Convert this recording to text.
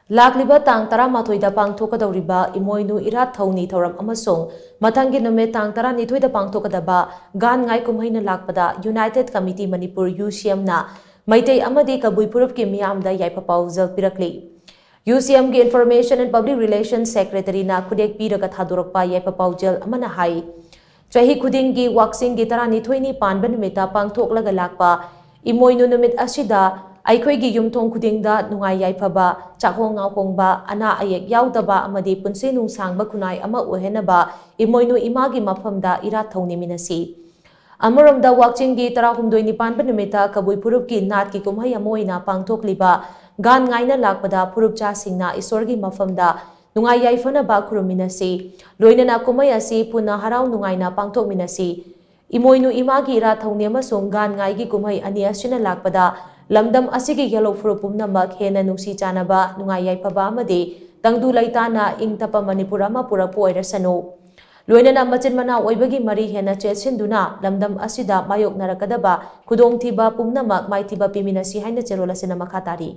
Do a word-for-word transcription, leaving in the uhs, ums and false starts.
ꯂꯥꯛꯂꯤꯕ ꯇꯥꯡ ꯇꯔꯥꯃꯥꯊꯣꯏꯗ ꯄꯥꯡꯊꯣꯛꯀꯗꯧꯔꯤꯕ ꯏꯃꯣꯏꯅꯨ ꯏꯔꯥꯠ ꯊꯧꯅꯤ ꯊꯧꯔꯝ ꯑꯃꯁꯨꯡ ꯃꯊꯪꯒꯤ ꯅꯨꯃꯤꯠ ꯇꯥꯡ ꯇꯔꯥꯅꯤꯊꯣꯏꯗ ꯄꯥꯡꯊꯣꯛꯀꯗꯕ ꯒꯥꯟ ꯉꯥꯏ ꯀꯨꯝꯍꯩꯅ ꯂꯥꯛꯄꯗ United Committee Manipur, UCM, ꯅ ꯃꯩꯇꯩ ꯑꯃꯗꯤ ꯀꯕꯨꯏ ꯐꯨꯔꯨꯞꯀꯤ ꯃꯤꯌꯥꯝꯗ ꯌꯥꯏꯐ ꯄꯥꯎꯖꯦꯜ ꯄꯤꯔꯛꯂꯤ꯫ UCM ꯒꯤ Information and Public Relations Secretary ꯅ ꯈꯨꯗꯦꯛ ꯄꯤꯔꯒ ꯊꯥꯗꯣꯔꯛꯄ ꯌꯥꯏꯐ ꯄꯥꯎꯖꯦꯜ ꯑꯃꯅ ꯍꯥꯏ, ꯆꯍꯤ ꯈꯨꯗꯤꯡꯒꯤ ꯋꯥꯛꯆꯤꯡꯒꯤ ꯇꯔꯥꯅꯤꯊꯣꯏꯅꯤ ꯄꯥꯟꯕ ꯅꯨꯃꯤꯠꯇ ꯄꯥꯡꯊꯣꯛꯂꯒ ꯂꯥꯛꯄ ꯏꯃꯣꯏꯅꯨ ꯅꯨꯃꯤꯠ ꯑꯁꯤꯗ ꯑꯩꯈꯣꯏꯒꯤ ꯌꯨꯝꯊꯣꯡ ꯈꯨꯗꯤꯡꯗ ꯅꯨꯡꯉꯥꯏ ꯌꯥꯏꯐꯕ, ꯆꯥꯛꯍꯣꯡ ꯉꯥꯍꯣꯡꯕ, ꯑꯅꯥ ꯑꯌꯦꯛ ꯌꯥꯎꯗꯕ ꯑꯃꯗꯤ ꯄꯨꯟꯁꯤ ꯅꯨꯡꯁꯥꯡꯕ ꯈꯨꯟꯅꯥꯏ ꯑꯃ ꯑꯣꯏꯍꯟꯅꯕ ꯏꯃꯣꯏꯅꯨ ꯏꯃꯥꯒꯤ ꯃꯐꯝꯗ ꯏꯔꯥꯠ ꯊꯧꯅꯤꯃꯤꯟꯅꯁꯤ꯫ ꯑꯃꯔꯣꯝꯗ, ꯋꯥꯛꯆꯤꯡꯒꯤ ꯇꯔꯥꯍꯨꯝꯗꯣꯏꯅꯤ ꯄꯥꯟꯕ ꯅꯨꯃꯤꯠꯇ ꯀꯕꯨꯏ ꯐꯨꯔꯨꯞꯀꯤ ꯅꯥꯠꯀꯤ ꯀꯨꯝꯍꯩ ꯑꯃ ꯑꯣꯏꯅ ꯄꯥꯡꯊꯣꯛꯂꯤꯕ ꯒꯥꯟ ꯉꯥꯏꯅ ꯂꯥꯛꯄꯗ ꯐꯨꯔꯨꯞꯆꯥꯁꯤꯡꯅ ꯏꯁꯣꯔꯒꯤ ꯃꯐꯝꯗ ꯅꯨꯡꯉꯥꯏ ꯌꯥꯏꯐꯅꯕ ꯈꯨꯔꯨꯝꯃꯤꯟꯅꯁꯤ꯫ ꯂꯣꯏꯅꯅ ꯀꯨꯝꯍꯩ ꯑꯁꯤ ꯄꯨꯟꯅ ꯍꯔꯥꯎ ꯅꯨꯡꯉꯥꯏꯅ ꯄꯥꯡꯊꯣꯛꯃꯤꯟꯅꯁꯤ꯫ ꯏꯃꯣꯏꯅꯨ ꯏꯃꯥꯒꯤ ꯏꯔꯥꯠ ꯊꯧꯅꯤ ꯑꯃꯁꯨꯡ ꯒꯥꯟ ꯉꯥꯏꯒꯤ ꯀꯨꯝꯍꯩ ꯑꯅꯤ ꯑꯁꯤꯅ ꯂꯥꯛꯄꯗ ꯂꯝꯗꯝ ꯑꯁꯤꯒꯤ ꯌꯦꯜꯍꯧ ꯐꯨꯔꯨꯞ ꯄꯨꯝꯅꯃꯛ ꯍꯦꯟꯅ ꯅꯨꯡꯁꯤ ꯆꯥꯟꯅꯕ, ꯅꯨꯡꯉꯥꯏ ꯌꯥꯏꯐꯕ ꯑꯃꯗꯤ ꯇꯪꯗꯨ ꯂꯩꯇꯥꯅ ꯏꯪ ꯇꯞꯄ ꯃꯅꯤꯄꯨꯔ ꯑꯃ ꯄꯨꯔꯛꯄ ꯑꯣꯏꯔꯁꯅꯨ꯫ ꯂꯣꯏꯅꯅ ꯃꯆꯤꯟ ꯃꯅꯥꯎ ꯑꯣꯏꯕꯒꯤ ꯃꯔꯤ ꯍꯦꯟꯅ ꯆꯦꯠꯁꯤꯟꯗꯨꯅ ꯂꯝꯗꯝ ꯑꯁꯤꯗ ꯃꯥꯌꯣꯛꯅꯔꯛꯀꯗꯕ ꯈꯨꯗꯣꯡꯊꯤꯕ ꯄꯨꯝꯅꯃꯛ ꯃꯥꯏꯊꯤꯕ ꯄꯤꯃꯤꯟꯅꯁꯤ ꯍꯥꯏꯅ ꯆꯦꯔꯣꯜ ꯑꯁꯤꯅ ꯃꯈꯥ ꯇꯥꯔꯤ꯫